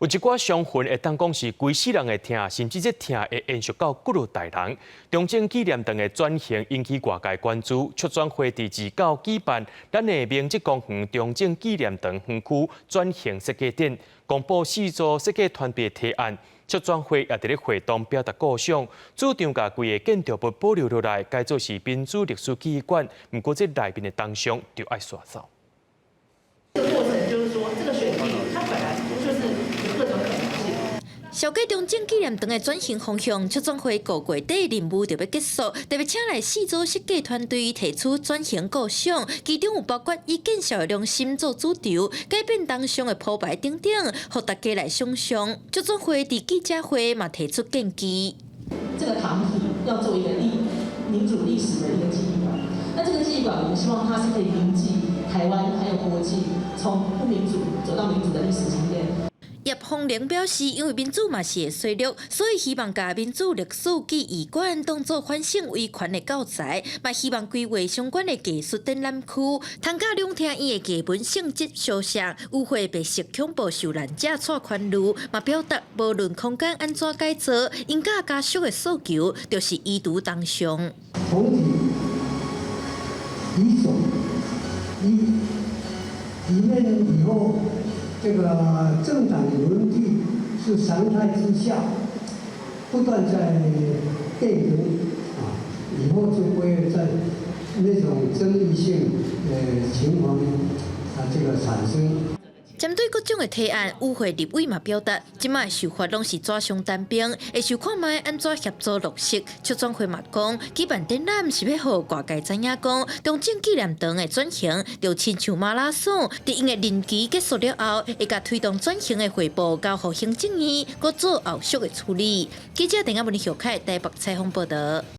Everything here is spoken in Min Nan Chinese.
有一寡傷痕會當講是規世人的疼，甚至這疼會延續到幾落代人。中正紀念堂的轉型引起外界關注，促轉會佇29舉辦咱的明治公園中正紀念堂園區轉型設計展，公布四組設計團隊的提案。促轉會也佇咧會中表達構想，主張共規个建築物保留落來，改做是民主歷史記憶館。毋過這內面的銅像就愛徙走。這個過程就是說，這個選地它本來就是有各種可能性。小計中正紀念堂的轉型方向，促轉會五月底任務就欲結束，特別請來四組設計團隊提出轉型構想，其中有包括以建設的良心做主軸，改變銅像的鋪排等等，予大家來想像。促轉會佇記者會嘛提出建議。這個堂體要做一個民主歷史的一個記憶館，那這個記憶館，我們希望它是可以銘記台灣還有國際從不民主走到民主的歷史經驗。葉鳳玲表示，因為民主嘛是會衰落，所以希望共民主歷史記憶館當做反省維權的教材，嘛希望規劃相關的藝術展覽區，通佮兩廳院的藝文性質相像，有會白色恐怖受難者蔡寬路，嘛表達無論空間按怎改造，𪜶佮家屬的訴求就是移除銅像。重體移走，以免以後這個政黨輪替是常態之下，不斷在變更啊，以後就不會再那種爭議性的情況啊，這個產生。針對各種的提案，與會立委嘛表達，這擺想法攏是紙上談兵，會想看覓按怎協助落實。促轉會嘛講，舉辦展覽是欲予外界知影講，中正紀念堂的轉型就親像馬拉松，佇𪜶的任期結束了後，會共推動轉型的匯報交予行政院，閣做後續的處理。記者鄧亞文、許凱台北採訪報道。